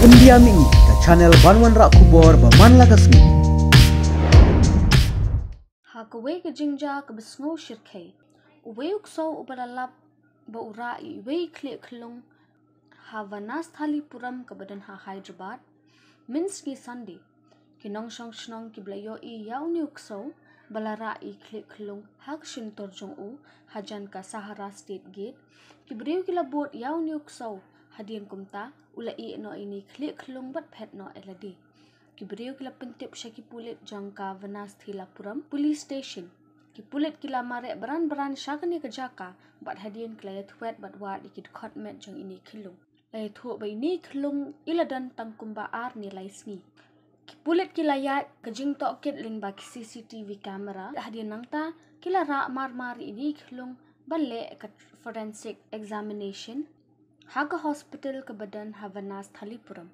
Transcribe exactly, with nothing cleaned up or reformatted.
India Mini, ka channel ban wanrah khubor ba man la ka sngi. Ha kawei ka jingjia kaba sngew shyrkhei, uwei u ksew uba la lap ba u rah ïa iwei i khlieh khyllung ha Vanasthalipuram kaba don ha Hyderabad, mynsngi Sunday. Ki nongshong shnong kiba la ïohi ïa une u ksew ba la rah ïa i khlieh khyllung ha ka shyntur jong u hajan ka Sahara State Gate. Ki briew ki la bud ïa une u ksew, hadien kumta u la ïeh noh ïa ine i khlieh khyllung bad phet noh ïa lade. Ki briew ki la pyntip sha ki pulit jong ka Vanasthalipuram Police Station. Ki pulit ki la mareh bran bran sha kane ka jaka bad hadien ki la ïathuh bad wad ïa ki dkhot met jong ine i khyllung. La ïathuh ba ine i khyllung i la don tang kumba ar ne lai sngi. Ki pulit ki la ïaid ka jingtohkit lyngba ki C C T V camera. Hadien nangta ki la rah mar mar ïa ine i khyllung ban leh ka forensic examination ha ka hospital kaba don ha Vanasthalipuram.